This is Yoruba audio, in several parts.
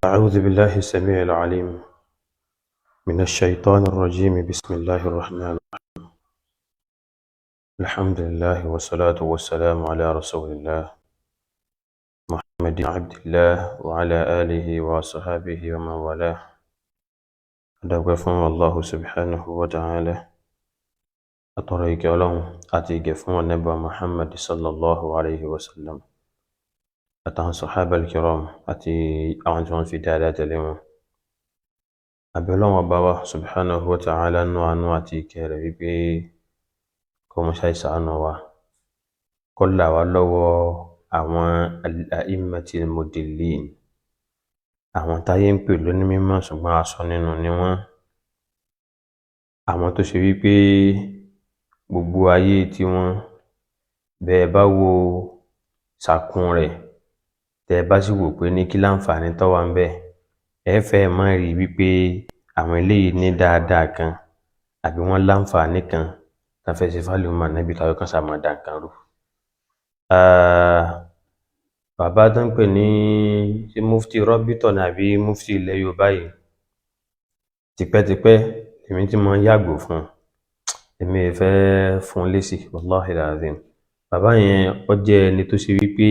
أعوذ بالله السميع العليم من الشيطان الرجيم. بسم الله الرحمن الرحيم. الحمد لله والصلاة والسلام على رسول الله محمد عبد الله وعلى آله وصحبه ومن والاه. Adúpẹ́ fún Allahu subhanahu wa ta'ala. Atọrọ ìkẹ́ Ọlọ́run àti ìgẹ̀ fún Ànábì Muhammad sallallahu alayhi wa sallam àtàwọn sahaba al-kiram àti àwọn tí wọ́n fi dáadáa tẹ̀lé wọn. Àbí Ọlọ́run ọba wa subhanahu wa ta'ala nú àánú àti ìkẹ́ rẹ̀ wípé kó mọ́ ṣáì ṣàánú wa, kó là wá lọ́wọ́ àwọn al-a'immatil mudillin, àwọn táyé ń pè lónímọ̀ ṣùgbọ́n aṣọ nínú ni wọ́n, àwọn tó ṣe wípé gbogbo ayé tiwọn, bẹ́ẹ̀ bá wo sàkún rẹ̀, tẹ́ ẹ bá sì wò pé ní kí láǹfààní tó wà ńbẹ̀, ẹ fẹ́ẹ̀ má rí wípé àwọn eléyìí ní dáadáa kan àbí wọ́n láǹfààní kan tá fẹ́ ṣe fálùmọ̀ Ànábì táwọn kan ṣáà máa da nǹkan rú. Bàbá tó ń pè ní ṣé mufti rọ́bítọ̀ ni àbí mufti ilẹ̀ Yorùbá yìí, tipẹ́tipẹ́ èmi ti máa ń yàgò fún un, èmi ò fẹ́ fún un lésì. Wallahi alazim, bàbá yẹn, ó jẹ́ ẹni tó ṣe wípé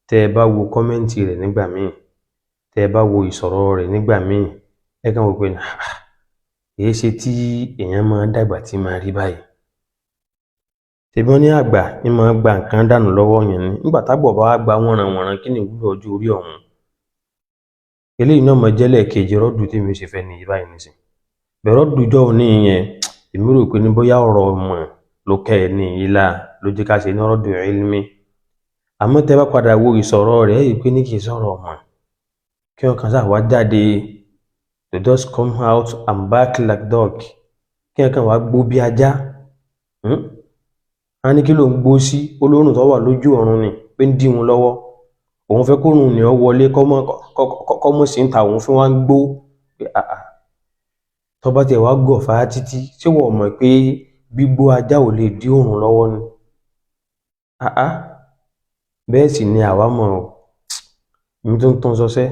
tẹ́ ẹ bá wo comment rẹ̀ nígbà míì, tẹ́ ẹ bá wo ìsọ̀rọ̀ rẹ̀ nígbà míì, ẹ kàn wò pé èé ṣe tí èèyàn máa dàgbà tí máa rí báyìí? Ṣebí wọ́n ní àgbà ní máa gba nǹkan dànù lọ́wọ́ èèyàn ni. Nígbà tágbà bá wá gba wọ́nranwọ̀nran, kí ni ìwúlò ọjọ́ orí ọ̀hún? Eléyìí náà máa jẹ́ lẹ́ẹ̀kejì rọ́dù tèmi ó ṣe fẹ́ nìyí báyìí nísìn. Bẹ̀rẹ̀ rọ́dù jọ́ òní yẹn, èmi rò pé ní bóyá ọ̀rọ̀ ọmọ ló kẹ́ ẹ ní ìlà ló jẹ́ ká ṣe ní rọ́dù ilmi. Àmọ́ tẹ́ bá padà wo ìsọ̀rọ̀ rẹ̀, ẹ̀ rí i pé ní kì í sọ̀rọ̀ ọmọ kí wọ́n kàn sáà wá jáde, to just come out and bark like dog, kí wọ́n kàn wá gbó bí ajá. Á ní kí ló ń gbó sí? Olóòórùn tó wà lójú ọ̀run ni pé ń dí wọn lọ́wọ́, òun fẹ́ kóòrùn ní ọ wọlé, kọ́mọ́ sí ń ta, òun fún wa ń gbó pé àà. Tó bá tiẹ̀ wá gọ̀ fá títí, ṣé wọ́n mọ̀ pé gbígbó ajá ò lè dí òrùn lọ́wọ́ ni? Àá, bẹ́ẹ̀ sì ni àwa mọ̀ ọ́. Èmi tó ń tún sọsẹ́,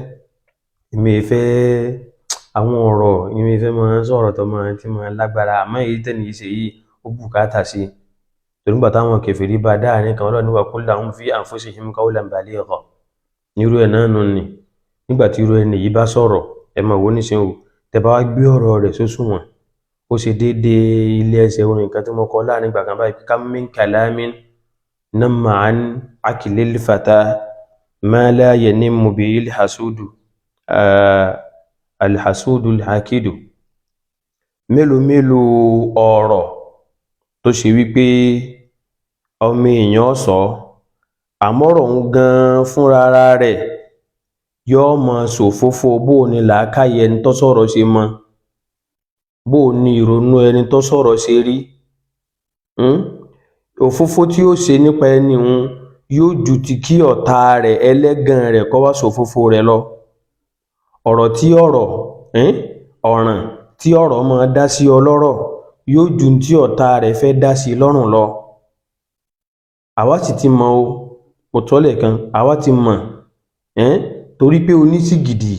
èmi ì fẹ́ àwọn ọ̀rọ̀, èmi ì fẹ́ máa sọ̀rọ̀ tó máa tí máa lágbára, àmọ́ èyí tẹ́ni yìí ṣe yìí, ó bùkátà sí i, torí nígbà táwọn kèfèrí bá dáàrin kan, Ọlọ́run ní wa qul lahum fi anfusihim qawlan baligha. Nírú ẹ̀ náà nù ni nígbà tí irú ẹni yìí bá sọ̀rọ̀, ẹ máa wò ó nísìnyí o. Tẹ́ bá wá gbé ọ̀rọ̀ rẹ̀ sóṣùwọ̀n, ó ṣe déédéé ilé ẹsẹ̀ orin kan tí mo kọ láàrin ìgbà kan báyìí: kam min kalamin namma an aqlil fata ma la yanimmu bihil hasudu alhasudu alhakidu. Mélòó mélòó ọ̀rọ̀ tó ṣe wípé ọmọ èèyàn sọ, àmọ́ ọ̀rọ̀ òun gan-an fúnra rẹ̀ yóò máa ṣòfófó bó o ní làákàyè ẹni tó sọ̀rọ̀ ṣe mọ, bó o ní ìrònú ẹni tó sọ̀rọ̀ ṣe rí. Òfófó tí ó ṣe nípa ẹni òun yóò ju ti kí ọ̀tá rẹ̀, ẹlẹ́gàn rẹ̀, kó wá ṣòfófó rẹ̀ lọ. Ọ̀rọ̀ tí ọ̀rọ̀ ọ̀ràn tí ọ̀rọ̀ máa dá sí ọlọ́rọ̀ yóò ju tí ọ̀tá rẹ̀ fẹ́ dá sí lọ́rùn lọ. Àwa sì ti mọ̀ o, mo tọ́ lẹ́ẹ̀kan, àwa ti mọ̀, torí pé onísìgìdì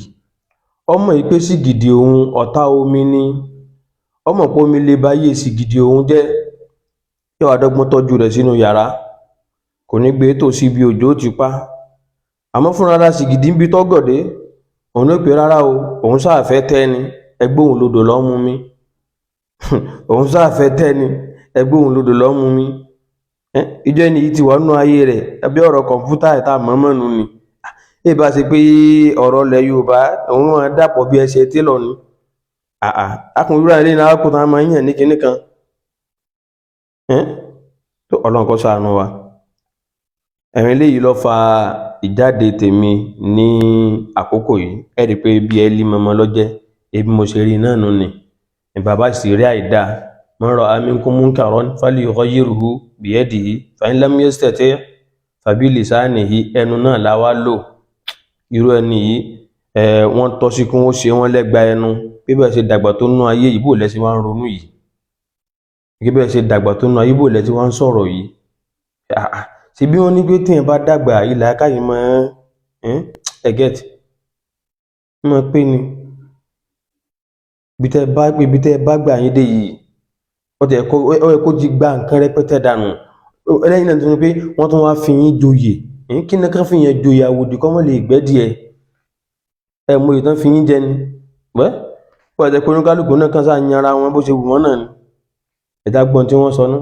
ọmọ yìí pé sìgìdì òun ọ̀tá omi ni, ọmọ pé omi lè ba ayé sìgìdì òun jẹ́, yóò wá dọ́gbọ́n tọ́jú rẹ̀ sínú yàrá, kò ní gbé tòsí ibi òjò ti pa. Àmọ́ fúnra ra sìgìdì ń bi tọ́gọ̀dé, òun ló pè rárá o, òun sáà fẹ́ tẹ́ ni, ẹgbẹ́ òun lodò lọ́ mú mi, òun sáà fẹ́ tẹ́ ni, ẹgbẹ́ òun lodò lọ́ mú mi. Ìjọ ẹni yìí ti wà nínú ayé rẹ̀ ẹbí ọ̀rọ̀ kọ̀ǹpútà ìta mọ̀ọ́mọ̀ nù ni. Bí ìbá ṣe pé ọ̀rọ̀ ilẹ̀ Yorùbá òun máa dàpọ̀ bí ẹsẹ̀ télọ̀ ni, àà akùnrin wúrà ilé náà kó tán máa ń yàn ní kinní kan tó. Ọlọ́run kó ṣàánú wa. Ẹ̀rín eléyìí ló fa ìjáde tèmi ní àkókò yìí. Ẹ rí i pé bí ẹ lí mọmọ lọ́jẹ́ ebi mo ṣe rí i náà nù ni. Bàbá sì rí àìdáa, man ra'a minkum munkaran falyughayyirhu biyadihi, fa in lam yastati' fabilisanihi. Ẹnu náà la wá lò. Irú ẹni yìí, wọ́n tọ́ sí kí wọ́n ṣe wọ́n lẹ́gba ẹnu bí bẹ́ẹ̀ ṣe dàgbà tó nú ayé yìí, bó lẹ́sìn wá ń ronú yìí, bí bẹ́ẹ̀ ṣe dàgbà tó nú ayé, bó lẹ́sìn wá ń sọ̀rọ̀ yìí? Ṣe bí wọ́n ní pé téèyàn bá dàgbà, ilà káyìí mọ́ ẹ get. Máa pé ni ibi tẹ́ bá gbà yín dé yìí, ó ti ó yẹ kó ti gba nǹkan rẹpẹtẹ dànù. Lẹ́yìn náà tó ní pé wọ́n tún wá fi yín joyè. Kí ni kán fi yẹn joyè? Àwòdì kọ́ mọ́ lè gbẹ́ díẹ̀ ẹ mọ ìtàn fi yín jẹ ni wẹ́. Wọ́n jẹ́ pé oníkálukú náà kan sáà yanra wọn bó ṣe wù wọ́n náà ni. Ẹ̀dá gbọ́n tí wọ́n sọ ná,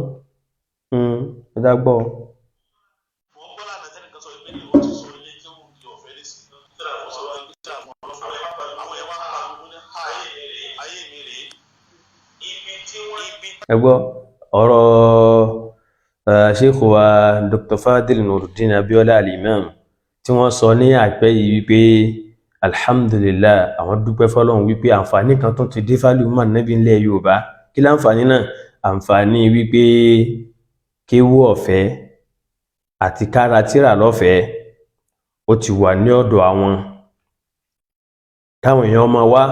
ẹ̀dá gbọ́. Wọ́n gbọ́ lánàá tẹ́nìkan sọ pé ní wọ́n ti sọ ilé kéwù di ọ̀fẹ́ lẹ́sìn tíra fún sọ tíra fún ọlọ́fẹ́. Àwọn yẹn wá ń pariwo ní ayé mi rèé, ibi tí wọ́n ibi. Ẹ gbọ́ ọ̀rọ̀ Sheikh wa Dr. Fadil Nuruddin Abiola Al-Imam tí wọ́n sọ ní àìpẹ́ yìí wípé alhamdulillah, àwọn dúpẹ́ fọ́lọ́run wípé àǹfààní kan tó ti dé fálùmọ́ Nábì ńlẹ̀ Yorùbá. Kí láǹfààní náà? Àǹfààní wípé kéwú ọ̀fẹ́ àti kára tírà lọ́fẹ̀ẹ́ ó ti wà ní ọ̀dọ̀ àwọn, káwọn èèyàn máa wá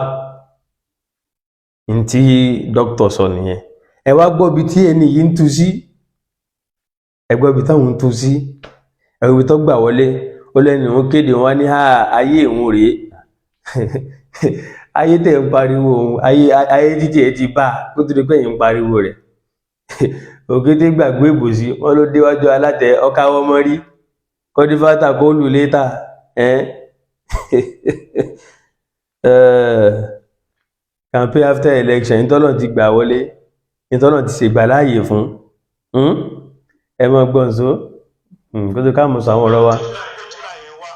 ntí dókítà sọ nìyẹn. Ẹ wá gbọ́ ibi tí ẹni yìí ń tu sí, ẹ gbọ́ ibi táwọn ń tu sí, ẹ gbọ́ ibi tó gbà wọlé. Ó lẹ́nu òun kéde wọn ní ayé òun rèé, ayé tẹ̀ ń pariwo òun, ayé ayé títí ẹ ti bá kó tó di pé ẹ̀yin ń pariwo rẹ̀. Òkété gbàgbé ìbòsí wọn ló déwájú alátẹ ọkáwọ́ mọ́rí kọ́dífátà kó lù létà ẹ́. Campaign after election, ìtọ́nà ti gbà wọlé, ìtọ́nà ti ṣègbà láàyè fún ẹ mọ́ gbọ́n so kó tó ká mọ̀ sọ àwọn ọ̀rọ̀ wa. Tíra yẹn wá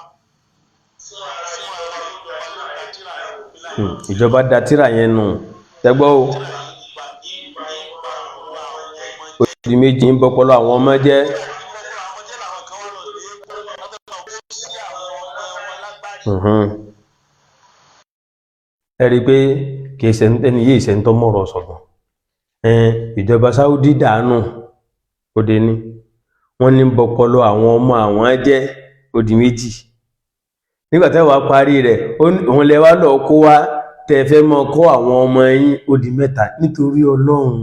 fún ara ìjọba ló da tíra yẹn nù. Ìjọba da tírà yẹn nù, tẹ́gbọ́ o. Tíra yìí gba ìgbà ọ̀rọ̀ àwọn ọmọ. Ó di méjì, ń bọ́pọlọ àwọn ọmọ jẹ́. Ọpọlọ àwọn jẹ́ làwọn kan wá lọ lè kó wọ́n fẹ́ máa kó sí àwọn ọmọ wọn lágbárí. Ẹ rí i pé kì í ṣe ẹni yìí ṣe ń tọ́ mọ̀rọ̀ sọ̀gbọ̀n. Ìjọba Saudi dànù, ó dé ní wọ́n ní bọ́pọlọ àwọn ọmọ àwọn jẹ́, ó di méjì. Nígbà tẹ́ wàá parí rẹ̀, òun lẹ wá lọ kó wá tẹ́ fẹ́ mọ kọ́ àwọn ọmọ yín, ó di mẹ́ta. Nítorí Ọlọ́run,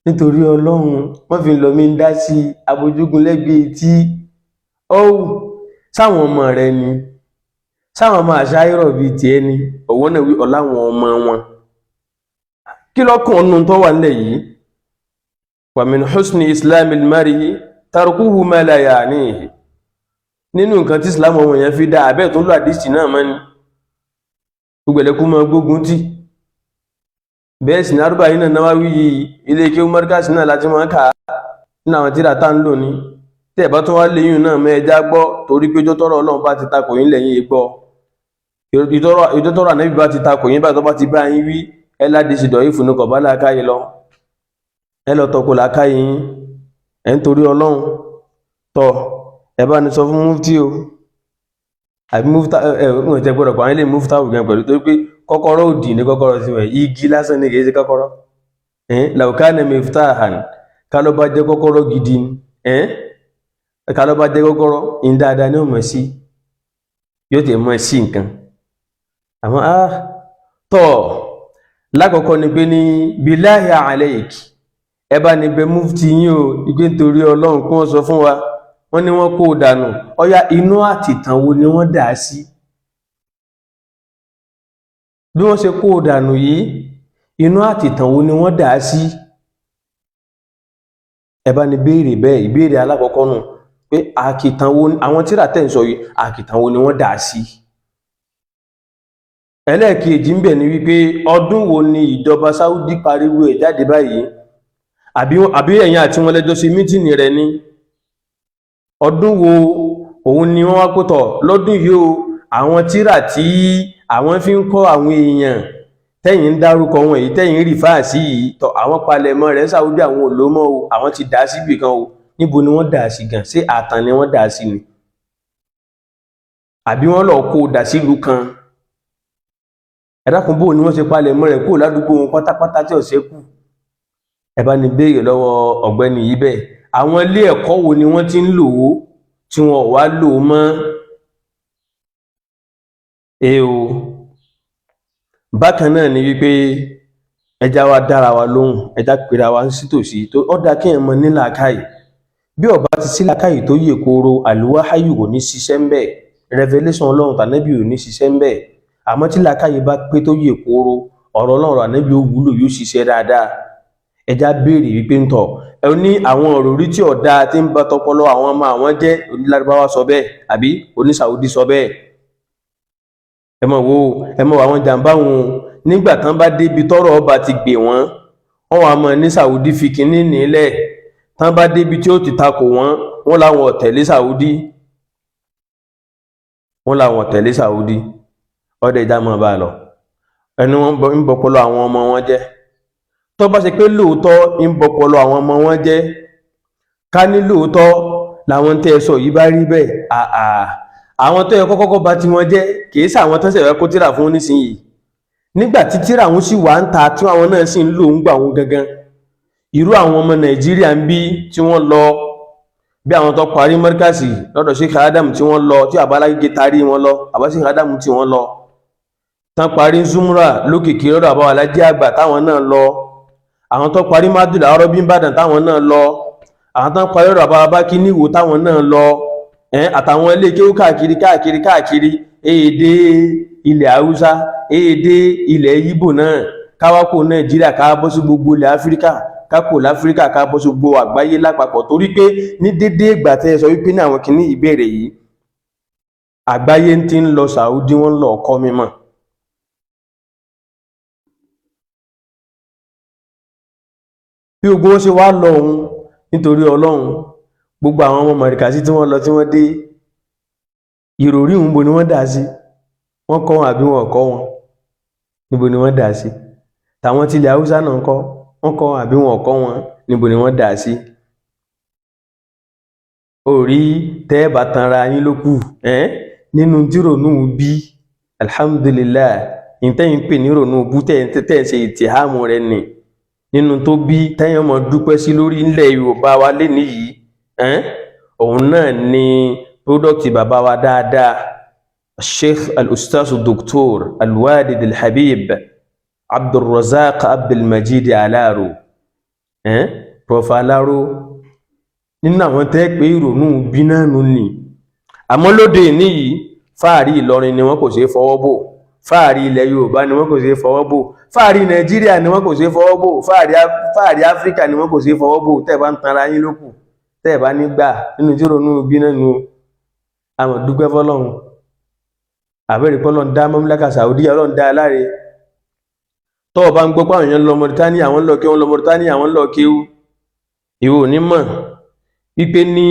nítorí Ọlọ́run, wọ́n fi lọ mí ń dá sí abojúgun lẹ́gbẹ̀ẹ́ tí ó sáwọn ọmọ rẹ ni, sáwọn ọmọ àṣà ìrọ̀ bíi tiẹ̀ ni. Òun náà wí ọ̀làwọn ọmọ wọn kí lọ́kàn nù tó wà nílẹ̀ yìí. Wa min husni islamil mar'i tarkuhu ma la ya'nihi. Nínú nǹkan tí Islam ọmọ yẹn fi dá abẹ́ tó lọ àdìsí náà mọ́ ni gbogbo ẹ̀lẹ́kú mọ́ gbógun tí bẹ́ẹ̀ sì ní arúgbó yìí náà náwó wí yìí. Ilé ike mọ́ríkàsì náà láti máa kà á nínú àwọn tíra tá ń lò ní. Tẹ́ ẹ̀ bá tún wá léyìn náà mọ́, ẹja gbọ́, torí pé ìjọ Ọlọ́run bá ti takò yín lẹ́yìn gbọ́, ìjọ tọ́rọ̀ Ànábì bá ti takò yín báyìí, tó bá ti bá yín wí, ẹ ládìsí dọ̀ ìfúnnu kọ̀ bá làákàyè lọ, ẹ lọ tọkọ làákàyè yín. Ẹ ń torí Ọlọ́run tọ, ẹ bá ní sọ fún mufti o, àbí mufta ẹ ẹ ń tẹ gbọ́dọ̀ pa àwọn ilé mufta wù gan pẹ̀lú, torí pé kọ́kọ́rọ́ òdì ní kọ́kọ́rọ́ sí wọn, igi lásán ní, kì í ṣe kọ́kọ́rọ́. Law kana miftahan, ká ló bá jẹ́ kọ́kọ́rọ́ gidi ni, ká ló bá jẹ́ kọ́kọ́rọ́ ní dáadáa ní òmò sí, yóò tẹ̀ mọ́ sí nǹkan. Àmọ́ tọ́ lákọ̀ọ́kọ́ ni pé ní billahi alayk, ẹ bá ní bẹ mufti yín o, ìgbé nítorí Ọlọ́run kí wọ́n sọ fún wa. Wọ́n ní wọ́n kó o dànù, ọ̀yá inú àtìtàn wo ni wọ́n dà á sí? Bí wọ́n ṣe kó o dànù yìí, inú àtìtàn wo ni wọ́n dà á sí? Ẹ bá ní béèrè bẹ́ẹ̀. Ìbéèrè alákọ̀ọ́kọ́ nù pé àkìtàn wo àwọn tíra tẹ̀ ń sọ yìí, àkìtàn wo ni wọ́n dà á sí? Ẹlẹ́ẹ̀kejì ń bẹ̀ ni wípé ọdún wo ni ìjọba Saudi pariwo ẹ̀ jáde báyìí? Àbí ẹ̀yin àti wọn lẹ́jọ́ ṣe meeting rẹ̀ ni? Ọdún wo òun ni wọ́n wá pẹ́tọ̀ lọ́dún yìí o, àwọn tíra tí àwọn fi ń kọ́ àwọn èèyàn tẹ́yìn ń dárúkọ wọn èyí tẹ́yìn rí fáà sí yìí tọ́, àwọn palẹ̀mọ́ rẹ̀ Saudi, àwọn ò lò mọ́ o, àwọn ti dà á síbì kan o. Níbo ni wọ́n dà á sí gan? Ṣé àtàn ni wọ́n dà á sí ni, àbí wọ́n lọ kó o dà sílùú kan? Ẹ dákun, bó ni wọ́n ṣe palẹ̀mọ́ rẹ̀ kúrò ládùúgbò wọn pátápátá tí ọ̀sẹ̀ kù? Ẹ bá ní béèrè lọ́wọ́ ọ̀gbẹ́ni yìí bẹ́ẹ̀. Àwọn ilé ẹ̀kọ́ wo ni wọ́n ti ń lò ó tí wọn ò wá lò ó mọ́ e o? Bákan náà ni wípé ẹja wa dára wa lóhùn, ẹja pera wa ń sítòsí tó ọ̀dà kéèyàn mọ ní làákàyè. Bí ọba ti sí làákàyè tó yè kooro, àlùwáháyù kò ní ṣiṣẹ́ ń bẹ̀, revelation Ọlọ́run tànẹ́bì ò ní ṣiṣẹ́ ń bẹ̀. Àmọ́ tí làákàyè bá pé tó yè kóró, ọ̀rọ̀ Ọlọ́run ànábì ó wúlò, yóò ṣiṣẹ́ dáadáa. Ẹja béèrè wípé ń tọ̀ ẹ ní àwọn òròrí tí ọ̀dà tí ń bá tọpọlọ àwọn ọmọ àwọn jẹ́. Onílárúbáwá sọ bẹ́ẹ̀ àbí onísàúdí sọ bẹ́ẹ̀. Ẹ mọ̀ wo, ẹ mọ̀ àwọn jàǹbá wọn. Nígbà tán bá débi tọ́rọ̀ ọba ti gbè wọ́n, wọ́n wàá mọ̀ ní Sàúdí fi kínní nílẹ̀. Tán bá débi tí ó ti takò wọ́n, wọ́n làwọn ò tẹ̀lé Sàúdí, wọ́n làwọn ò tẹ̀lé Sàúdí. Ọdẹ ìjà mọ̀ bá a lọ, ẹni wọ́n ń bọpọlọ àwọn ọmọ wọn jẹ́. Tó bá ṣe pé lóòótọ́ ń bọpọlọ àwọn ọmọ wọn jẹ́, ká ní lóòótọ́ làwọn tẹ́ ẹ sọ yìí bá rí bẹ́ẹ̀, àà àwọn tó yẹ kọ́kọ́kọ́ bá tiwọn jẹ́ kìí sàwọn tó ṣẹ̀fẹ̀ kó tíra fún nísìnyìí. Nígbà tí tíra wọn sì wà ń ta, tí àwọn náà sì ń lò ń gbà wọn gangan, irú àwọn ọmọ Nàìjíríà ń bí tí wọ́n lọ, bí àwọn tó parí mọ́ríkàsì lọ́dọ̀ Sheikh Adam tí wọ́n lọ, tí àbálágége tarí wọn lọ, àbá Sheikh Adam tí wọ́n lọ tán parí Zumra lókìkí lọ́dọ̀ àbáwọ̀ alájẹ́ àgbà táwọn náà lọ, àwọn tó parí Madula Arabi Ìbàdàn táwọn náà lọ, àwọn tó parí ọ̀rọ̀ àbáwọ̀ bákí níwò táwọn náà lọ, àtàwọn ilé kéwú káàkiri káàkiri káàkiri, èdè ilẹ̀ Haúsá, èdè ilẹ̀ Yíbò náà, káwákò Nàìjíríà, ká bọ́ sí gbogbo ilẹ̀ Áfíríkà, kákò láfíríkà, ká bọ́ sí gbogbo àgbáyé lápapọ̀. Torí pé ní dédé ìgbà tẹ́ ẹ sọ wípé ní àwọn kìíní ìbéèrè yìí, àgbáyé ti ń lọ Sàúdí, wọ́n ń lọ kọ́ mímọ̀. Bí ogun wọn ṣe wá lọ òun nítorí Ọlọ́run, gbogbo àwọn ọmọ mọ̀ríkàsí tí wọ́n lọ tí wọ́n dé, ìròrí òun bo ni wọ́n dà sí? Wọ́n kọ́ wọn àbí wọn kọ́ wọn? Níbo ni wọ́n dà sí? Tàwọn tilẹ̀ Haúsá náà kọ́ wọ́n kọ́ wọn àbí wọn kọ́ wọn? Níbo ni wọ́n dà sí? Orí tẹ́ bá tanra yín ló kù nínú tírònú bí. Alhamdulillah, ìtẹ́yìn pè ní rònú bú tẹ́ ṣe ìtìhámù rẹ nì nínú tó bí tẹ́yìn ọmọ dúpẹ́ sí lórí ilẹ̀ Yorùbá wa lénìí yìí. Òun náà ni pródọ́kìtì bàbá wa dáadáa, Sheikh al-Ustaz Doctor Al-Walid Al-Habib Abdulrazak Abdulmajid Alaro, Prof Alaro, nínú àwọn tẹ́ pé ìrònú bí náà nù ní. Àmọ́ lóde níyìí, fáàrí Ìlọrin ni wọ́n kò ṣeé fọwọ́ bò, fáàrí ilẹ̀ Yorùbá ni wọ́n kò ṣeé fọwọ́ bò, fáàrí Nàìjíríà ni wọ́n kò ṣeé fọwọ́ bò, fáàrí Áfíríkà ni wọ́n kò ṣeé fọwọ́ bò. Tẹ́ bá ń tanra yín lókù, tẹ́ bá nígbà nínú tí ronú bí náà nu. Àmọ́ dúpẹ́ fọ́lọ́run, àbẹ̀rẹ̀ pọ́lọ́run dá mọ́mílákà Saudi, Ọlọ́run dá aláre. Tọ́ ọ bá ń gbọ́ pé àwọn èèyàn lọ Mauritania, àwọn lọ kí wọ́n lọ Mauritania, àwọn lọ kéwú, ìwọ ò ní mọ̀ wípé ní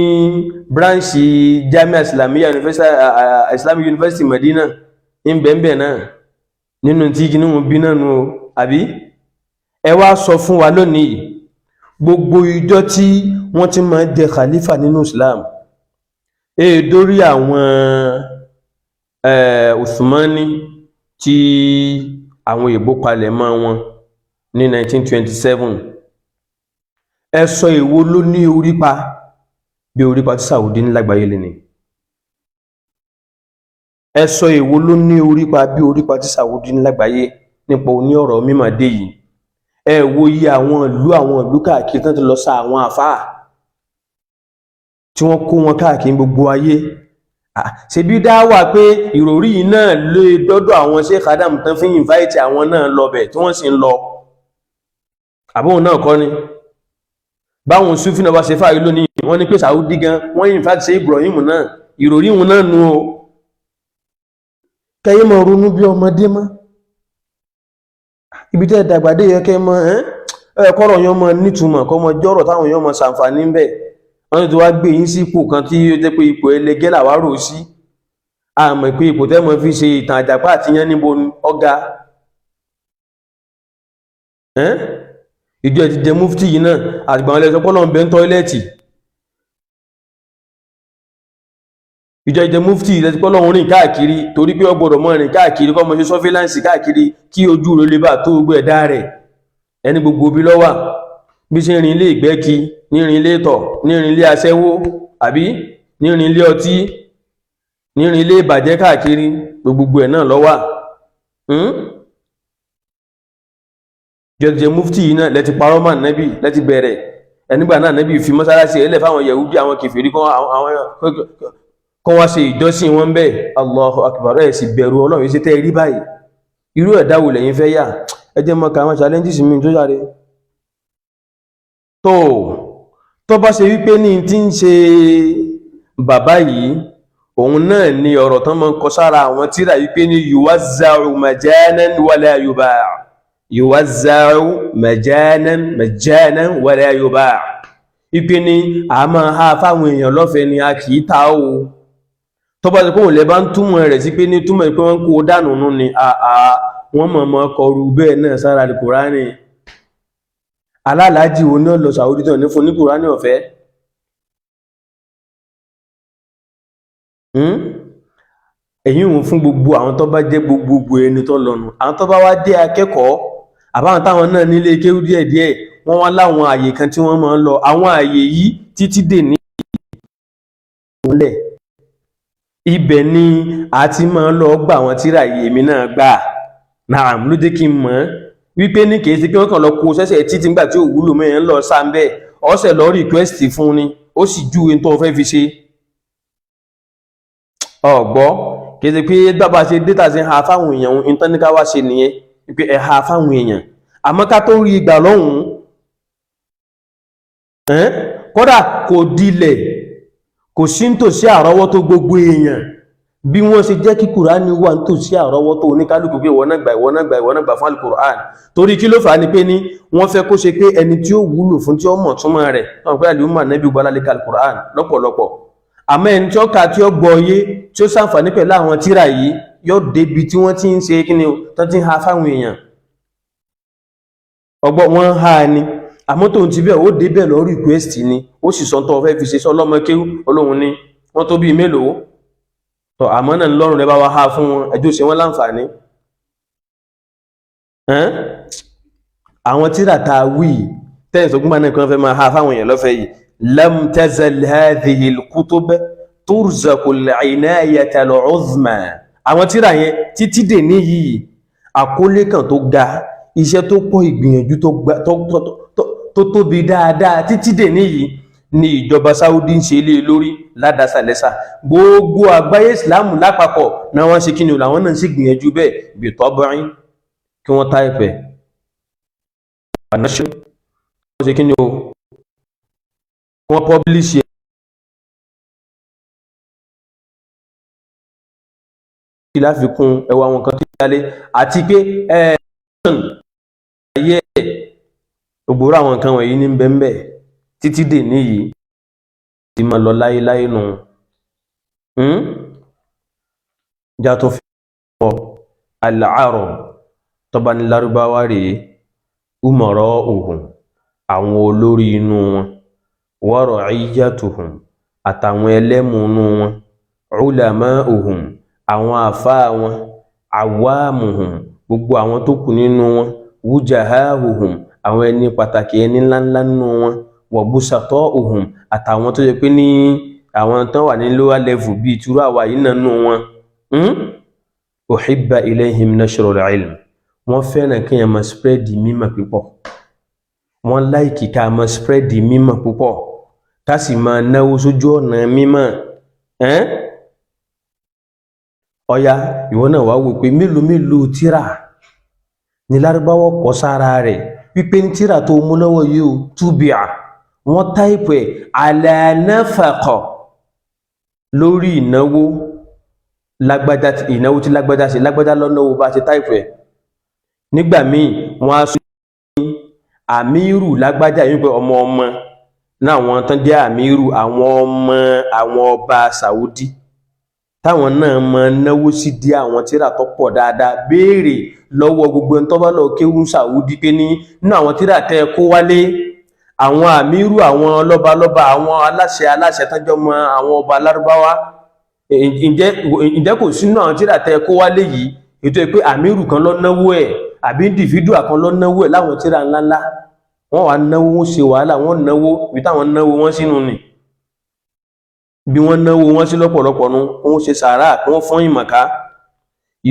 bíráǹṣì Jamia Islamiyya University, Islamic University Medina ń bẹ̀ẹ̀bẹ̀ náà nínú tí kí wọn bí náà nu o. Àbí ẹ wá sọ fún wa lónìí, gbogbo ìjọ tí wọ́n ti máa jẹ khalifa nínú Islam, èè dórí àwọn Uthmani tí àwọn èèbó palẹ̀ mọ́ wọn ní 1927, ẹ sọ èwo ló ní orípa bí orípa tí Saudi ní lágbàáyé lé ní? Ẹ sọ èwo ló ní orípa bí orípa tí Saudi ní lágbàáyé nípa oní ọ̀rọ̀ mímọ̀ dé yìí? Ẹ wo iye àwọn ìlú káàkiri tán ti lọ sa àwọn àfáà tí wọ́n kó wọn káàkiri gbogbo ayé. Ṣebí dá wà pé ìròrí yìí náà lè dọ́dọ̀ àwọn Sheikh Adam tán fi invite àwọn náà lọbẹ̀ tí wọ́n sì ń lọ, àbóhùn náà kọ́ ni báwọn Sufi náà bá ṣe fáyé lónìí, wọ́n ní pé Saudi gan wọ́n invite ṣe Ibrahim náà, ìròrí wọn náà nu o. Kẹyìn mọ̀ ronú bí ọmọdé mọ́ ibi tẹ́ dàgbà dé yẹ kẹ́ mọ́ ẹ́ kọ́rọ̀ yẹn mọ́ nítumọ̀, kọ́ mọ́ jọ́rọ̀ táwọn yẹn mọ́ ṣàǹfààní ń bẹ̀. Wọ́n ti wá gbé yín sí ipò kan tí ó jẹ́ pé ipò ẹlẹgẹ́ làwa rò sí, àmọ́ pé ipò tẹ́ mọ́ fi ṣe ìtàn àjàpá àti yẹn níbo ọ̀gá ìjọ ẹ̀ ti jẹ mufti yìí náà, àgbà wọn lẹ́sọ pọ́lọ́ ń bẹ ń tọ́ílẹ̀tì. Ìjọ ìjẹ mufti lẹ́sọ pọ́lọ́ ń rìn káàkiri, torí pé ó gbọ́dọ̀ mọ́ rìn káàkiri, kọ́ mọ́ ṣe sọ́fíláǹsì káàkiri kí ojú rẹ̀ lè bá tó gbogbo ẹ̀dá rẹ̀. Ẹni gbogbo bí lọ́wà bí ṣe rìn ilé ìgbẹ́ kí ní rìn ilé ìtọ̀, ní rìn ilé aṣẹ́wó, àbí ní rìn ilé ọtí, ní rìn ilé ìbàjẹ́ káàkiri, gbogbo ẹ̀ náà lọ́wà. Jẹjẹ mufti yìí náà lẹ́ti parọ́ mọ́ nẹ́bì lẹ́ti bẹ̀rẹ̀ ẹnigbà náà nẹ́bì fi mọ́sálásí ẹlẹ́ fáwọn yẹ̀húdí, àwọn kèfèrí Kọ́ wá ṣe ìjọsìn wọn bẹ́ẹ̀. Allahu akbar. Ẹ̀ sì bẹ̀rù Ọlọ́run yìí, ṣe tẹ́ rí báyìí? Irú ẹ̀dá wo lẹ́yìn fẹ́ yà? Ẹ jẹ́ mọ́ ká àwọn challenges mi tó jáde tó bá ṣe wípé ní tí ń ṣe bàbá yìí, òun náà ni ọ̀rọ̀ tán máa ń kọ sára àwọn tíra wípé ní yuwazza'u majanan wala yuba', yuwazza'u majanan majanan wala yuba', wípé ní a máa ha fáwọn èèyàn lọ́fẹ̀ẹ́ ni, a kì í ta o. Tó bá ti kóhùn lẹ bá ń túmọ̀ rẹ̀ sí pé ní túmọ̀ pé wọ́n kó dànù nù ni, àà wọ́n mọ̀ mọ́ kọrù bẹ́ẹ̀ náà sára Kùránì. Alálàájì wo ní ọ̀lọ́ Saudi tán ní fún ní Kùránì ọ̀fẹ́? Èyí ń fún gbogbo àwọn tó bá jẹ́ gbogbogbò ẹni tó lọ́nu, àwọn tó bá wá dé akẹ́kọ̀ọ́, àbáwọn táwọn náà nílé kéwú díẹ̀díẹ̀, wọ́n wá láwọn àyè kan tí wọ́n máa ń lọ. Àwọn àyè yìí títí dè ní ìpínlẹ̀ ibẹ̀ ni a ti máa ń lọ gbà àwọn tíra yìí. Èmi náà gbà náà ló jẹ́ kí n mọ̀ wípé ní kìí ṣe pé wọ́n kàn lọ kó sẹ́sẹ̀ títí nígbà tí ò wúlò mẹ́rin lọ sáńbẹ́ ọ̀sẹ̀ lọ request fún ni, ó sì júwe tó fẹ́ fi ṣe. Ọ̀gbọ́, kìí ṣe pé bàbá ṣe data ṣe ha fáwọn èèyàn ìtọ́níká wá ṣe nìyẹn, wípé ẹ̀ ha fáwọn èèyàn, àmọ́ ká tó rí ìgbà lọ́hùn-ún, kódà kò dilẹ̀, kò sí nítòsí àrọ́wọ́tó gbogbo èèyàn bí wọ́n ṣe jẹ́ kí Kùránì wà nítòsí àrọ́wọ́tó oníkálùkù pé ìwọ náà gbà, ìwọ náà gbà, ìwọ náà gbà fún Al-Kùránì. Torí kí ló fà á ni pé ní wọ́n fẹ́ kó ṣe pé ẹni tí ó wúlò fún, tí ó mọ̀ túmọ̀ rẹ̀ wọ́n pé àlùmọ̀ nẹ́bí gbọ́lá lè ka Al-Kùránì lọ́pọ̀lọpọ̀, àmọ́ ẹni tí ó ka, tí ó gbọ́ yé, tí ó ṣàǹfààní pẹ̀lú àwọn tíra yìí, yóò débi tí wọ́n ti ń ṣe kí ni tó ti ń ha fáwọn èèyàn. Ọgbọ́ wọ́n ń ha ni, àmọ́ tóun ti bẹ́ẹ̀, ó débẹ̀ lọ request ni, ó sì sọ tó fẹ́ fi ṣe sọlọ́mọ kéwú olóhun ní wọ́n tó bíi mélòó tọ́, àmọ́ náà lọ́rùn rẹ bá wá há fún wọn, ẹjọ́ ṣe wọ́n láǹfààní. Àwọn tíra tá a wí tẹ́yìn sọ gbọ́n náà kí wọ́n fẹ́ máa ha fáwọn èèyàn lọ́fẹ̀ẹ́ yìí, lam tazal hadhihi al-kutub turzaqu al-inayata al-uzma. Àwọn tíra yẹn títí dè ní yìí, àkólé kan tó ga, iṣẹ́ tó pọ̀, ìgbìyànjú tó tóbi dáadáa títí dè ní yìí ni ìjọba Saudi ń ṣe ilé lórí ládásàlẹ́sà. Gbogbo àgbáyé Ìsìláàmù lápapọ̀ náà wọ́n ṣe kí ni làwọn náà sì gbìyànjú bẹ́ẹ̀ bí tọ́bọ̀rín kí wọ́n táìpẹ̀ wọ́n ṣe kí ni o, wọ́n pọ́blíṣì ẹ̀ láfikún ẹwà àwọn kan tó yálé àti pé ẹ̀ẹ́dẹ̀ẹ́yẹ gbogbo àwọn nǹkan wọ̀nyí ní bẹ́ńbẹ́ títí dè níyìí ti máa lọ láéláé nù. Já tó fi ọ al-Arab tọba ní Lárúbáwá rèé, umara'uhum, àwọn olórí inú wọn, wa ra'iyyatuhum, àtàwọn ẹlẹ́mù inú wọn, ulama'uhum, àwọn àfáà wọn, awamuhum, gbogbo àwọn tó kù nínú wọn, wujahahuhum, àwọn ẹni pàtàkì, ẹni ńláńlá nínú wọn, wa busata'uhum, àtàwọn tó yẹ pé ní àwọn tán wà ní lower level bíi túrú àwa yìí náà nínú wọn. Uhibba ilayhim nashrul ilm, wọ́n fẹ́ràn kéèyàn máa spread mímọ̀ púpọ̀, wọ́n láìkì ká máa spread mímọ̀ púpọ̀, ká sì máa náwó sójú ọ̀nà mímọ̀. Ọ̀ya, ìwọ náà wá wò pé mélòó mélòó tíra ní Lárúbáwọ̀ kọ sára rẹ̀ wípé ní tíra tó mú lọ́wọ́ yìí ó túbìà, wọ́n táìpù ẹ̀ ala nafaqa, lórí ìnáwó lágbájá, ìnáwó tí lágbájá ṣe, lágbájá lọ́nà bá ṣe táìpù ẹ̀. Nígbà míì wọ́n á sọ ní àmírù lágbájá yìí pé ọmọ ọmọ náà, àwọn tán jẹ́ àmírù, àwọn ọmọ àwọn ọba Saudi táwọn náà máa náwó sí dí àwọn tíra tó pọ̀ dáadáa. Béèrè lọ́wọ́ gbogbo ẹni tó bá lọ kéwú Saudi pé ní nínú àwọn tíra tẹ́ ẹ kó wálé, àwọn àmírù, àwọn lọ́balọ́ba, àwọn aláṣẹ aláṣẹ tánjọ́ mọ àwọn ọba Lárúbáwá, ǹjẹ́ kò sínú àwọn tíra tẹ́ ẹ kó wálé yìí ètò ẹ pé àmírù kan ló náwó ẹ̀ àbí individual kan ló náwó ẹ̀? Láwọn tíra ńláńlá, wọ́n wá náwó, wọ́n ṣe wàhálà, wọ́n náwó ibi táwọn náwó wọ́n sínú ni, bí wọ́n náwó wọ́n sí lọ́pọ̀lọpọ̀ nu, wọ́n ṣe sàárà, wọ́n fọ́n ìmọ̀ká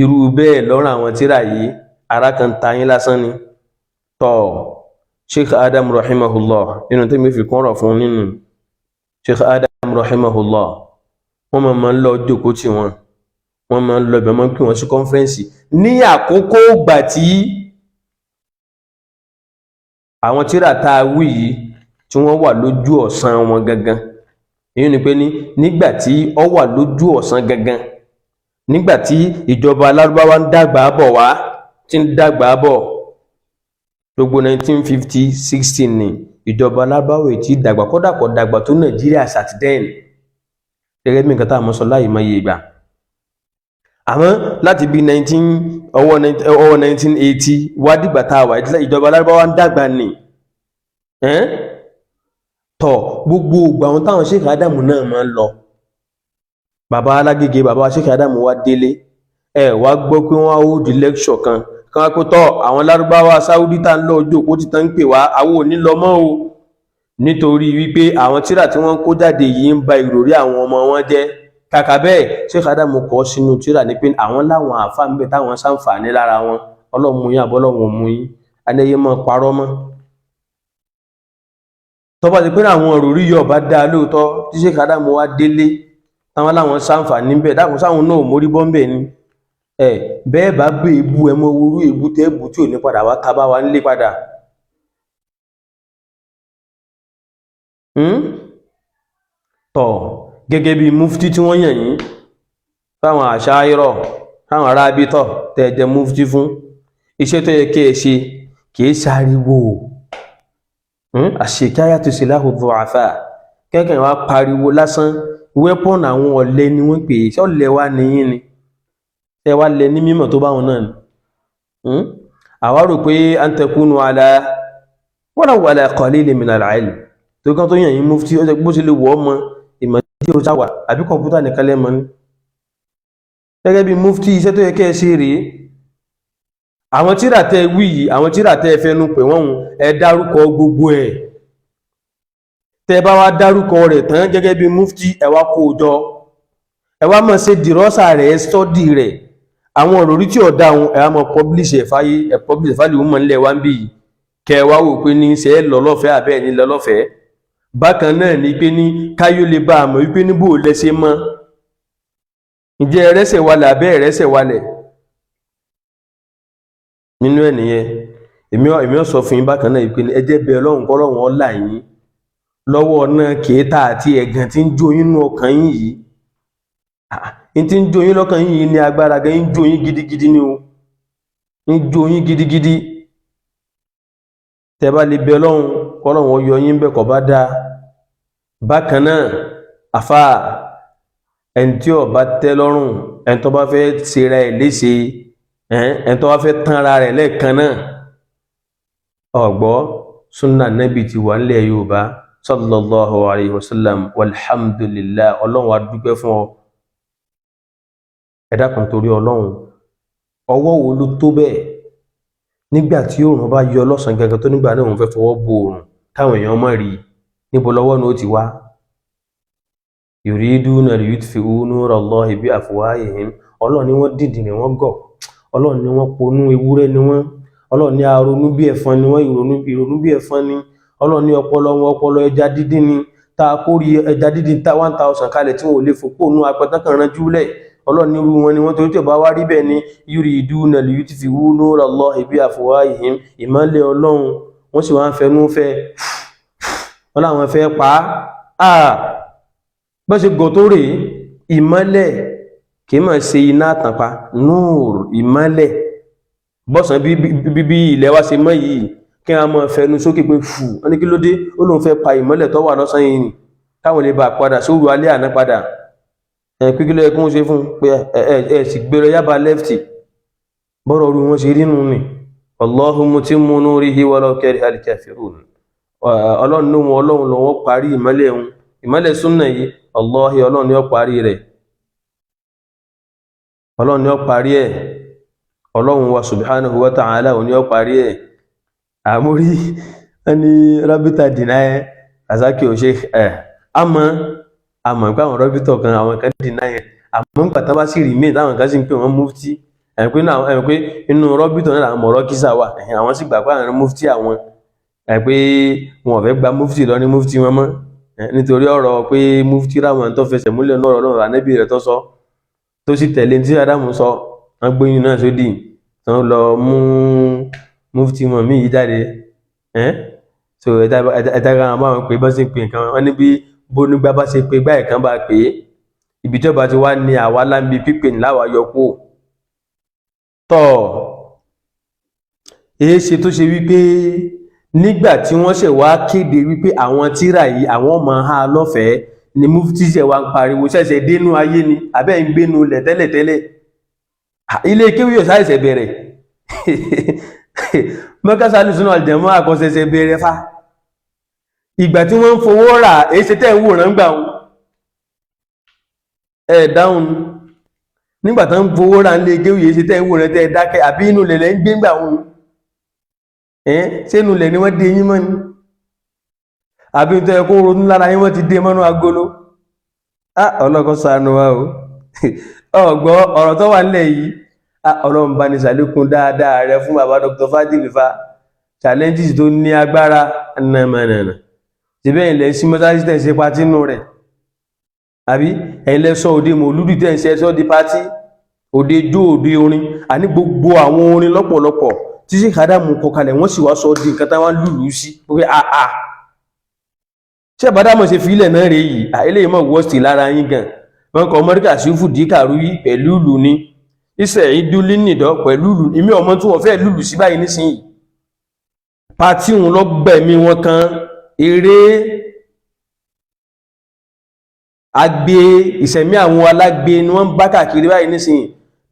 irú bẹ́ẹ̀ lọ́rọ̀ àwọn tíra yìí. Ara kan ta yín lásán ni. Tọ́ Sheikh Adam rahimahullah, nínú tí mi fi kún ọ̀rọ̀ fún nínú Sheikh Adam rahimahullah, Wọ́n máa ń lọ jókòó tì wọ́n, wọ́n máa ń lọ ibẹ̀, máa ń pè wọ́n sí conference ní àkókò ìgbà tí àwọn tíra tá a wí yìí tí wọ́n wà lójú ọ̀sán wọn gangan. Èyí ni pé ní nígbà tí ó wà lójú ọ̀sán gangan, nígbà tí ìjọba Lárúbáwá ń dàgbà bọ̀ wá, tí ń dàgbà bọ̀, gbogbo 1950 60 ni ìjọba Lárúbáwá tí dàgbà, kódà kò dàgbà tó Nàìjíríà sàtìdẹ́n, gẹ́gẹ́ bí nǹkan tá a mọ̀ sọ láyìí mọ́ iye ìgbà. Àmọ́ láti bí 19 ọwọ́ 1980 wá dìgbà tá a wà, ìjọba Lárúbáwá ń dàgbà ní tọ̀. Gbogbo ìgbà àwọn táwọn Sheikh Adamu náà máa ń lọ, bàbá Alágége, bàbá Sheikh Adamu wá délé, ẹ wá gbọ́ pé wọ́n á hold lecture kan kan wá pé tọ́ àwọn Lárúbáwá Sáúdí tá ń lọ ojú òpó ti tán ń pè wá, àwọn ò ní lọ mọ́ o, nítorí wípé àwọn tíra tí wọ́n kó jáde yìí ń ba ìròrí àwọn ọmọ wọn jẹ́. Kàkà bẹ́ẹ̀, Sheikh Adamu kọ sínú tíra ní pé àwọn láwọn àáfàá ń bẹ táwọn ṣàǹfààní lára wọn. Ọlọ́run mú yín àbọ́lọ́run mú yín, anẹ́yẹ mọ́ parọ́ mọ́. Tó bá ti pé àwọn òròrí yìí ọba dáa lóòótọ́ tí Sheikh Adamu wá délé táwọn láwọn ṣàǹfààní bẹ́ẹ̀, dákun, sáwọn náà mórí bọ́ńbẹ́ ni ẹ bẹ́ẹ̀ bá bẹ ebú ẹ mọ orú ebú tẹ́ bù tí ò ní padà wá tábà wá nílé padà. Tọ̀, gẹ́gẹ́ bí mufti tí wọ́n yàn yín fáwọn àṣàyírọ̀, fáwọn arábítọ̀ tẹ́ jẹ́ mufti fún, iṣẹ́ tó yẹ kí ẹ ṣe kìí ṣariwo àṣekáyà tó ṣe láhùn àfà kẹ́kẹ́ wá pariwo lásán. Wẹ́pọ̀n àwọn ọ̀lẹ ni wọ́n pè é. Ṣé ọ̀lẹ wá nìyín ni? Ṣé wá lẹ ní mímọ̀ tó báwọn náà ni? Àwa rò pé an takunu ala walaw ala qalilin min al-ilm tó kán tó yàn yín mufti, ó jẹ́ bó ṣe lè wọ́ ọmọ ìmọ̀ tí ó sáwà àbí kọ̀ǹpútà nìkan lẹ́mọ ní gẹ́gẹ́ bí mufti. Iṣẹ́ tó yẹ kẹ́ ẹ ṣe rèé. Àwọn tíra tẹ́ wí yìí, àwọn tíra tẹ́ fẹnu pè wọ́n, ẹ dárúkọ gbogbo ẹ̀. Tẹ́ bá wá dárúkọ rẹ̀ tán gẹ́gẹ́ bí mufti, ẹ wá kó o jọ, ẹ wá máa ṣe dìrọ́sà rẹ̀, ẹ sọ́dì rẹ̀, àwọn òròrí tí ọ̀dà òun, ẹ wá máa publish ẹ̀ fáyé, ẹ publish ẹ̀ fáyé mọ̀ nílẹ̀ wá ń bì yìí, kẹ́ ẹ wá wò pé ní ṣe é lọ lọ́fẹ̀ẹ́ àbẹ́ ẹ̀ ní lọ lọ́fẹ̀ẹ́. Bákan náà ni pé ní káyọ̀ lè bá a mọ̀ wípé níbò lẹ́sẹ̀ mọ́, ǹjẹ́ ẹrẹ́sẹ̀ walẹ̀ àbẹ́ ẹrẹ́sẹ̀ walẹ̀ nínú ẹ̀ nìyẹn. Èmi ó sọ fún yín bákan náà wípé ẹ jẹ́ bẹ Ọlọ́run kọ́lọ́run ó là yín lọ́wọ́ náà kéétà àti ẹ̀gàn tí ń jó yín nú ọkàn yín yìí. Ní tí ń jó yín lọ́kàn yín yìí ní agbára gan, ń jó yín gidigidi ni o, ń jó yín gidigidi. Tẹ́ bá lè bẹ Ọlọ́run kọ́lọ́run ó yọ yín bẹ́ẹ̀ kọ́ bá dáa. Bákan náà, àfà, ẹni tí ó bá tẹ́ lọ́rùn, ẹni tó bá fẹ́ ṣera ẹ̀ léṣe, ẹni tó bá fẹ́ tán ara rẹ̀ lẹ́ẹ̀kan náà, ọ̀gbọ́ sunna nabi ti wà nílẹ̀ Yorùbá sallallahu alayhi wa sallam, walhamdulillah, Ọlọ́run wa dúpẹ́ fún ọ. Ẹ dákun, torí Ọlọ́run, ọwọ́ wo ló tó bẹ́ẹ̀ nígbà tí oòrùn bá yọ lọ́sàn-án gangan tó nígbà náà òun fẹ́ fọwọ́ bo oòrùn káwọn èèyàn mọ̀ rí i? Níbo lọ́wọ́ ní ó ti wá? Yuriduna liyutfi'u nurallahi bi afwahihim. Ọlọ́run ni wọ́n dìdìrì, wọ́n gọ̀. Ọlọ́run ni wọ́n ponú, ewúrẹ́ ni wọ́n. Ọlọ́run ní aronú bí ẹ̀fọn ni wọ́n, ìrònú bí ẹ̀fọn ni. Ọlọ́run ní ọpọlọ wọn, ọpọlọ ẹja dídín ni, tá a kórè ẹja dídín tá 1000 kalẹ̀ tí wọn ò lè fò kóònù apẹtán kan ranjú lẹ̀. Ọlọ́run ní irú wọn ni wọ́n, torí tí ò bá wá rí bẹ́ẹ̀ ni yuriduna liyutfi'u nurallahi bi afwahihim, ìmọ́lẹ̀ Ọlọ́run wọ́n sì wá ń fẹnu fẹ́, wọ́n láwọn fẹ́ pa á. Bọ́n ṣe gọ̀ tó rèé, ìmọ́lẹ̀ kì í máa ṣe iná àtànpa, núùrù ìmọ́lẹ̀ bọ́sàn bí ilẹ̀ wa ṣe mọ́ yìí, kí wọ́n máa fẹnu sókè pé fù wọ́n ní kí ló dé, ó lóun fẹ́ pa ìmọ́lẹ̀ tó wà lọ́sàn yìí nì káwọn lè bá padà sóru alẹ́ àná padà. Ẹ pé kí ló yẹ kí wọ́n ṣe fún un pé ẹ ẹ ẹ sì gbé lọ Yaba lẹ́fìtì, bọ́rọ̀ orí wọn ṣe rí nù ni. Allahu mutimmu nurihi walau kariha al-kafirun. Ọlọ́run ní wọn, Ọlọ́run lọ́wọ́ parí ìmọ́lẹ̀ òun, ìmọ́lẹ̀ súnà yìí. Allahi, Ọlọ́run ni ó parí rẹ̀, Ọlọ́run ni ó parí ẹ̀. Ọlọ́run wa subhanahu wa ta'ala òun ni ó parí ẹ̀. Àmórí ẹni rábítà dìnnà ẹ azaki ò ṣe ẹ, àmọ́ àmọ́ pé àwọn rábítọ̀ kan, àwọn kan dìnnà ẹ, àmọ́ nígbà tán bá sì rí míì táwọn kan sì ń pè wọ́n mufti, ẹ̀ pé náà ẹ̀ pé inú rábítọ̀ náà làwọn mọ̀rọ́ kísà wà, àwọn sì gbà pé àwọn mufti, àwọn ẹ̀ pé wọn ò fẹ́ gba mufti lọ ní mufti wọn mọ́. Nítorí ọ̀rọ̀ pé Mufti Rahman tó fẹsẹ̀ múlẹ̀ náà, ọ̀rọ̀ ànẹ́bí rẹ̀ tó sọ, tó sì tẹ̀lé tí Ádámù sọ, wọ́n gbóyún náà sódì, tó lọ mú Mufti mọ̀ mí yìí jáde. So ẹ̀dá kan bá wọn pè bá ṣe pè nǹkan wọn ní bí bónígbà bá ṣe pé gbá ẹ̀kan bá pè é, ibi tí ọba ti wá ní àwa láǹbi pípé ńláwa yọ kú tọ́. Èé ṣe tó ṣe wípé nígbà tí wọ́n ṣẹ̀ wá kéde wípé àwọn tírà yìí àwọn máa há lọ́fẹ̀ẹ́ ni Mufti ṣẹ̀ wá ń pariwo, ṣẹ̀ṣẹ̀ dénú ayé ni abẹ́ ń gbénu lẹ̀ tẹ́lẹ̀tẹ́lẹ̀? Ilé kéwì yóò ṣàìṣẹ̀ bẹ̀rẹ̀, mọ́kásá alùsùn àlùjẹ̀mọ́ àkọsẹ̀ṣẹ̀ bẹ̀rẹ̀ fa ìgbà tí wọ́n ń fowó rà. Èé ṣe tẹ́ ń wòrán gbà wọn ẹ̀ dáhùn? Nígbà tó ń fowó rà ń lé kéwì, èé ṣe tẹ́ ń wòrán tẹ́ ẹ dákẹ́? Àbí inú lẹ̀lẹ́ ń gbé gbà wọn? Ṣé inú ilẹ̀ ni wọ́n dé yín mọ́ ni, àbí tó yẹ kó ronú lára yín, wọ́n ti dé mọ́nú agolo? Ọlọ́kọ́ ṣàánú wa o. Ọ̀gbọ́ ọ̀rọ̀ tó wà nílẹ̀ yìí, Ọlọ́run bá ní ṣàlékún dáadáa rẹ fún bàbá Dr. Fadil fa challenges tó ní agbára nàmànànà. Síbẹ̀ ilẹ̀ sí mọ́sálásí tẹ̀ ń ṣe party nù rẹ̀, àbí ẹ̀yin lẹ sọ òde mòlúdì tẹ̀ ń ṣe ẹ̀sọ́ di party, òde jó, òde orin? Àní gbogbo àwọn orin lọ́pọ̀lọpọ̀ tí Sheikh Adamu kọ kalẹ̀, wọ́n sì wá sọ di nǹkan táwọn lùlù sí pé àà, ṣé àbádámọ̀ ṣe fílẹ̀ náà rèé yìí? Eléyìí mọ̀ wọ́ọ̀sì lára yín gan. Wọn kọ Mọ́ríkà sífù díkàrú yìí pẹ̀lú ìlú ni iṣẹ́ ìdúlé nìdọ́ pẹ̀lú ìlú. Ìmí ọmọ tí wọ́n fẹ́ lùlù sí báyìí nísìnyí, party wọn lọ gbẹ̀mí wọn kan, eré agbe, ìṣẹ̀mí àwọn alágbe ni wọ́n ń bá káàkiri báyìí nísìnyí.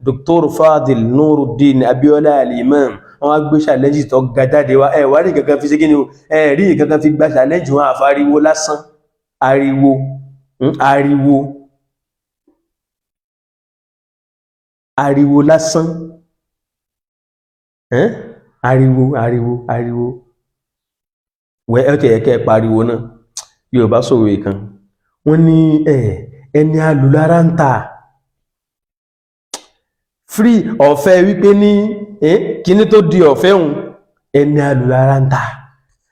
Dr. Fadil Nuruddin Abiola Al-Imam, wọ́n á gbé challenge tó ga jáde wá. Ẹ wá rí kankan fi ṣe kí ni o? Ẹ rí kankan fi gba challenge wọn, àfariwo lásán, ariwo, ariwo, ariwo lásán, ariwo, ariwo, ariwo. Wẹ́ ẹ tẹ̀ kẹ́ ẹ pariwo náà. Yorùbá sọ̀rọ̀ kan, wọ́n ní ẹni alùlára ń ta free ọ̀fẹ́ wípé ní kíní tó di ọ̀fẹ́ hùn, ẹni alùlára ń ta,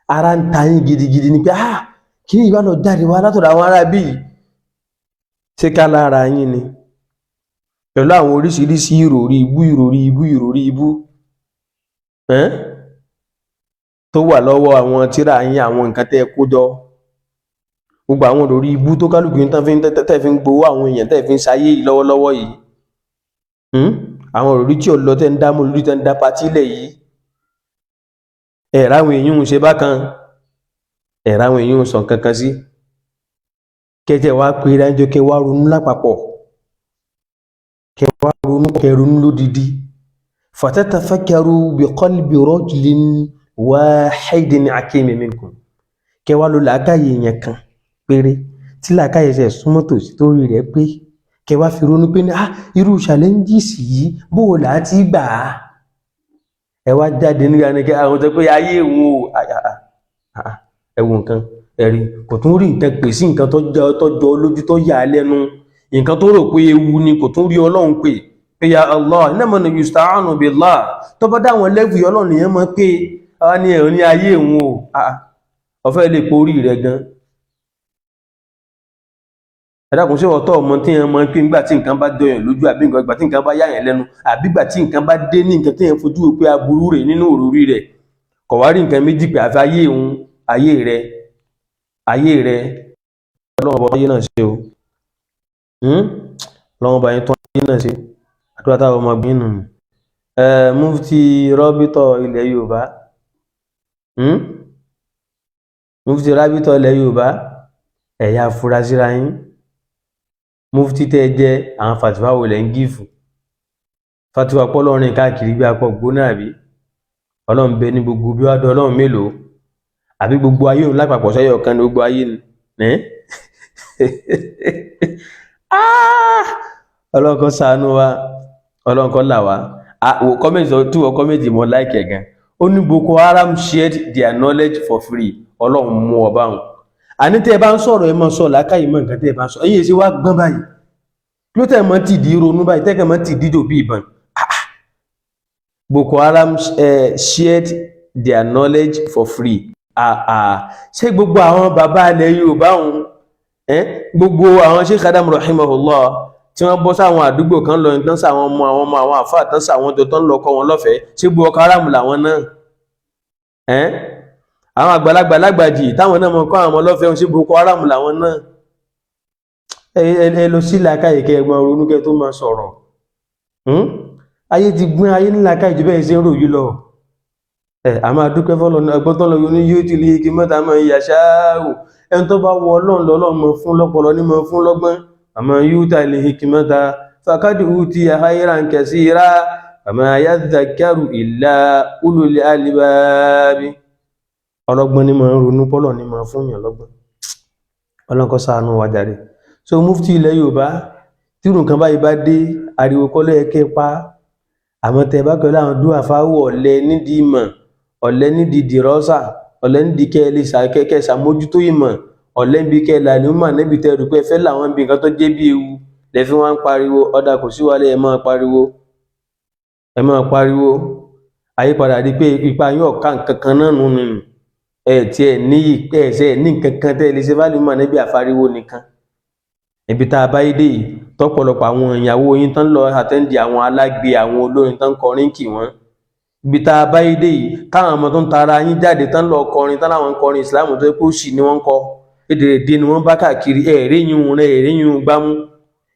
ara ń ta yín gidigidi ni pé ah, kíní ìbá lọ jáde wá látọ̀dọ̀ àwọn ará bíi ṣé ká lára yín ni, pẹ̀lú àwọn oríṣiríṣi ìròrí ibú, ìròrí ibú, ìròrí ibú tó wà lọ́wọ́ àwọn tíra yín, àwọn nǹkan tẹ́ ẹ kó jọ, gbogbo àwọn ìròrí ibú tó kálukú yín tán fi ń tẹ́ fi ń gbowó àwọn èèyàn, tẹ́ fi ń ṣayé yìí lọ́wọ́lọ́wọ́ yìí, àwọn ìròrí tí ò lọ, tẹ́ ń dá mọ́ lórí, tẹ́ ń dá party lẹ̀ yìí, ẹ̀ ráwọn èèyàn ń ṣe bákan, ẹ̀ ráwọn èèyàn ń sọ nǹkan kan sí kẹ́tẹ̀ wá pé dáńjọ́, kẹ́ wá ronú lápapọ̀, kẹ́ wá ronú, kẹ́ ronú lódidi. Fatatafakkaru biqalbi rajulin wahidin hakimin minkum. Kẹ́ wá lo làákàyè èèyàn kan péré tí làákàyè ṣe súnmọ́ tòsí, tó rí rẹ̀ pé, kẹ́ wá fi ronú pé ní ah, irú challenges yìí, bó o là á ti gbà á? Ẹ wá jáde nígbà ní kẹ́ àwọn tó pé ayé òun o, ẹ wo nǹkan ẹ̀rí, kò tún rí nǹkan pè sí nǹkan tó jọ lójú, tó yà á lẹ́nu, nǹkan tó rò pé ewu ni, kò tún rí Ọlọ́run pè pé ya Allah, innama yusta'anu billah. Tó bá dáwọn lẹ́fù yìí, Ọlọ́run nìyẹn mọ̀ pé àwa ní ẹ̀rọ ní ayé òun o, ọ̀fẹ́ lè porí rẹ̀ gan. Ẹ dákun, ṣé ọ̀tọ̀ ọmọ tí yẹn mọ̀ pé nígbà tí nǹkan bá jọyàn lójú, àbí nǹkan ìgbà tí nǹkan bá yáyàn lẹ́nu, àbí ìgbà tí nǹkan bá dé ní nǹkan tí yẹn fojú wò pé aburú rẹ̀ nínú òròrí rẹ̀, kò wá rí nǹkan méjì pé àfi ayé òun, ayé rẹ̀, ayé rẹ̀. Ọlọ́run ọba ayé náà ṣe o. Ọlọ́run ọba yẹn tó ayé náà ṣe. Àdúrà táwọn ọmọ gbìn nù. Mufti Rọ́bítọ̀ ilẹ̀ Yorùbá, Mufti Rábítọ̀ ilẹ̀ Yorùbá, ẹ̀yà afurasí ra yín. Mufti tẹ́ ẹ jẹ́, àwọn fàtíwá wo lẹ́ ń give? Fatiwa pọ́lọ́rin káàkiri bí akọ gbóná, àbí Ọlọ́run bẹ ní gbogbo bí wàá dán Ọlọ́run mélòó, àbí gbogbo ayé òun lápapọ̀ sẹ́yọ̀ kan ní gbogbo ayé ni? Ọlọ́run kó ṣàánú wa, Ọlọ́run kó là wá. Wò comment tí wọ́n comment, mọ́ láìkẹ̀ gan. Ó ní Boko Haram shared their knowledge for free. Ọlọ́run mú ọ báwọn. Àní tẹ́ ẹ bá ń sọ̀rọ̀, ẹ máa sọ làákàyè mọ́ nǹkan tẹ́ ẹ bá ń sọ. Ẹ̀yin èsì wá gbọ́n báyìí, kí ló tẹ́ ẹ mọ́ tìdí ronú báyìí, tẹ́ ẹ mọ́ tìdí jò bí ìbọn? Boko Haram shared their knowledge for free. Àà, ṣé gbogbo àwọn bàbá ilẹ̀ Yorùbá òun, gbogbo àwọn Sheikh Adam rahimahullah tí wọ́n bọ́ sáwọn àdúgbò kan lọ tán, sáwọn ọmọ àwọn ọmọ àwọn àfáà tán, sáwọn tó tán lọ kọ́ wọn lọ́fẹ̀ẹ́, ṣé Boko Haram làwọn náà? Àwọn àgbàlagbà lágbàjì táwọn náà mọ kọ́ àwọn ọmọ lọ́fẹ̀ẹ́, ṣé Boko Haram làwọn náà? Ẹ lọ sí làákàyè kẹ́ ẹ gbọ́n ronú kẹ́ tó máa sọ̀rọ̀. Ayé ti gbọ́n, ayé ní làákàyè jù bẹ́ẹ̀ ṣe ń rò yìí lọ. Ẹ a máa dúpẹ́ fọ́lọ́run. Ẹgbọ́n tó ń lọ yóò ní yóò ti lè kí mẹ́ta máa ń yàṣá o. Ẹni tó bá wọ Ọlọ́run lọ́lọ́run mọ fún lọ́pọlọ ní mọ fún lọ́gbọ́n. Àmọ́ yóò ta lè kí mẹ́ta fàkàdì uti khayran kasira àmọ́ yadhakkaru illa ulul albabi. Ọlọ́gbọ́n ní máa ń ronú, pọ́lọ̀ ní máa fún yàn lọ́gbọ́n. Ọlọ́run kó ṣàánú wa jàre. So mufti ilẹ̀ Yorùbá, tí irú nǹkan báyìí bá dé, ariwo kọ́ ló yẹ kẹ́ pa. Àmọ́ tẹ bá pẹ̀lú àwọn dúà fáwọ̀, ọ̀lẹ nídìí ìmọ̀, ọ̀lẹ nídìí dìrọ́sà, ọ̀lẹ nídìí kẹ́ ẹ lè kẹ́ ẹ ṣàmójútó ìmọ̀, ọ̀lẹ níbi kẹ́ ẹ là ní mọ̀ níbi tẹ́ rò pé ẹ fẹ́ làwọn ibi nǹkan tó jẹ́ bí ewu lẹ́fí wọ́n ń pariwo. Ọ̀dà kò sí wàhálà, ẹ máa pariwo, ẹ máa pariwo. Àyípadà di pé ipa yóò ká nǹkan kan náà nù nù. Ẹ tiẹ̀ níyì, ẹ ṣe ní nǹkan kan tẹ́ ẹ lè ṣe fáwọn mọ̀ níbi àfariwo nìkan. Ibi tá a bá yé dé yìí, tọ́pọ̀lọpọ̀ àwọn ìyàwó yín tán lọ attend àwọn alágbe, àwọn olórin tán kọrin kì wọ́n. Ibi tá a bá yé dé yìí, táwọn ọmọ tó ń tara yín jáde tán lọ kọrin tán, láwọn ń kọrin ìsìláàmù tó yẹ kó sì ni wọ́n ń kọ, èdè ni wọ́n bá káàkiri. Ẹ̀ẹ́rẹ́ yín rẹ̀, ẹ̀ẹ́rẹ́ yín gbámú.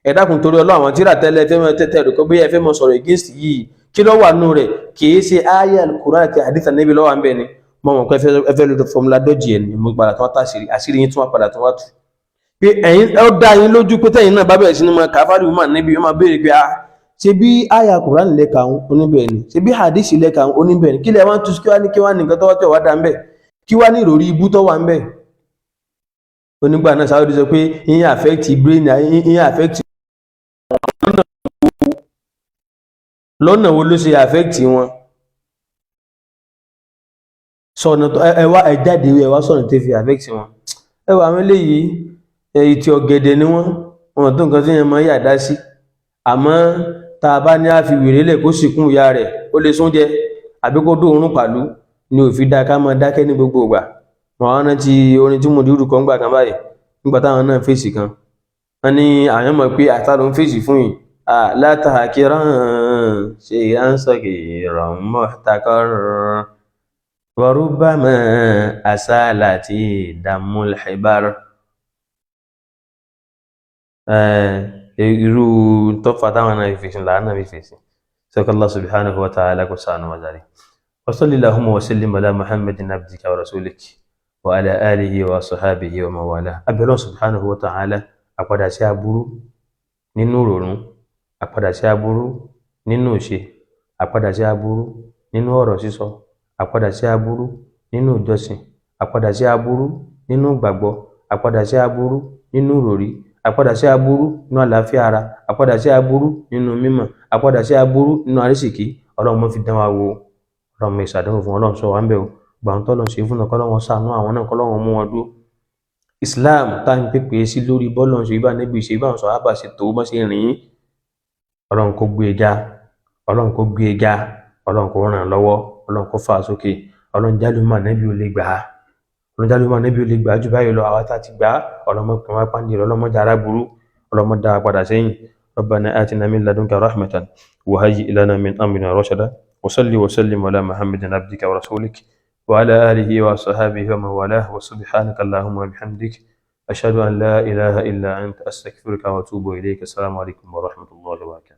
Ẹ dákun, torí Ọlọ́run, àwọn tíra tẹ́lẹ̀ fẹ́ mọ tẹ́tẹ́ rẹ̀ kọ́ bí ẹ fẹ́ mọ sọ̀rọ̀ against yìí, kí ló wà nù rẹ̀? Kì í ṣe aya al-Qur'an àti hadith Ànábì ló wà ń bẹ̀ ni. Mo mọ̀ pé ẹ fẹ́ lo formula dọ́jì ẹ̀ ni. Mo padà tó wá tá àṣírí yín tún wá padà tó wá tù pé ẹ̀yin ó dá yín lójú pé tẹ̀yin náà bá bẹ̀rẹ̀ sí ni máa kà á fáwọn ìmọ̀ níbi, wọ́n máa béèrè pé, ah, ṣe bí aya Qur'an lẹ́ka ń oníbẹ̀ ni, ṣe bí hadith lẹ́ka ń oníbẹ̀ ni, kí lẹ wá ń tu? Kí wá ní, kí wá ní nǹkan tó wá tẹ̀ wá dá ń bẹ̀? Kí wá ní ìròrí ibú tó wà ń bẹ̀? Onígbà náà sáwọ́dí sọ pé yín affect brain, yín affect lọ́nà wo ló ṣe affect wọn? Sọ̀nà ẹ wá, ẹ jáde, ẹ wá sọ̀nà tó fi affect wọn. Ẹ wà, àwọn eléyìí ìtì ọ̀gẹ̀dẹ̀ ni wọ́n, wọn tó nǹkan tí yẹn máa yàdá sí. Àmọ́ tá a bá ní a fi wèrè lẹ̀ kó sì kún ìyá rẹ̀, ó lè sún jẹ àbí kó dóorùn pàlú ni. Ò fi dáa ká máa dákẹ́ ní gbogbo ìgbà. Mọ̀ àwọn rántí orin tí mùdírù kan gbà kan báyìí nígbà táwọn náà fèsì kan. Wọ́n ní àwọn mọ̀ pé àtà ló ń fèsì fún yìí. Látàkìrán ṣe à ń sọ kìrọ̀ mọ́tàkọ́r warubama asálàtì dàmúlẹ̀bár. Irú tọ́fà táwọn náà fi fèsì làwọn náà fi fèsì. Sọ́kọ́ Allah subhanahu wa ta'ala kó ṣàánú wa jàre. Wa salli allahumma wa sallim ala Muhammadin abdika wa rasulik wa ala alihi wa sahabihi wa mawala. Abẹ́lọ́ subhanahu wa ta'ala, àpadà sí aburú nínú òròrùn, àpadà sí aburú nínú ìṣe, àpadà sí aburú nínú ọ̀rọ̀ sísọ, àpadà sí aburú nínú ìjọsìn, àpadà sí aburú nínú ìgbàgbọ́, àpadà sí aburú nínú ìròrí, àpadà sí aburú nínú àlàáfíà ara, àpadà sí aburú nínú mímọ̀, àpadà sí aburú nínú àrísìkí, Ọlọ́run mọ́ fi dán wa wò. Ọlọ́run mọ́ ìṣàdánwò fún. Ọlọ́run sọ wá ń bẹ̀ o. Gbà ń tọ́lọ̀ ṣe fún ọkọ́ Ọlọ́run ṣàánú àwọn náà, kọ́ Ọlọ́run mú wọn dúró. Islam tá ń pèpè sí lórí bọ́ọ̀lù ṣe bá níbi ṣe bá àwọn sọ̀hábà ṣe tó bá ṣe rìn, Ọlọ́run kó gbé e ga, Ọlọ́run kó gbé e ga, Ọlọ́run kó ràn án lọ́wọ́, Ọlọ́run kó fà á sókè. Ọlọ́run jálùmọ̀ nẹ́bí ò lè gbà á, Ọlọ́run jálùmọ̀ nẹ́bí ò lè gbà á jù báyìí lọ. Àwa tá a ti gbà á, ọlọ́mọ kan wá pàǹdì, ọlọ́mọ jára burú, ọlọ́mọ dá a padà sẹ́yìn. ربنا آتنا من لدنك رحمة وهيئ لنا من أمرنا رشدا. وصلي وسلم على محمد عبدك ورسولك وعلى آله وصحبه ومن والاه. وسبحانك اللهم وبحمدك، أشهد أن لا إله إلا أنت، أستغفرك وأتوب إليك. السلام عليكم ورحمة الله وبركاته.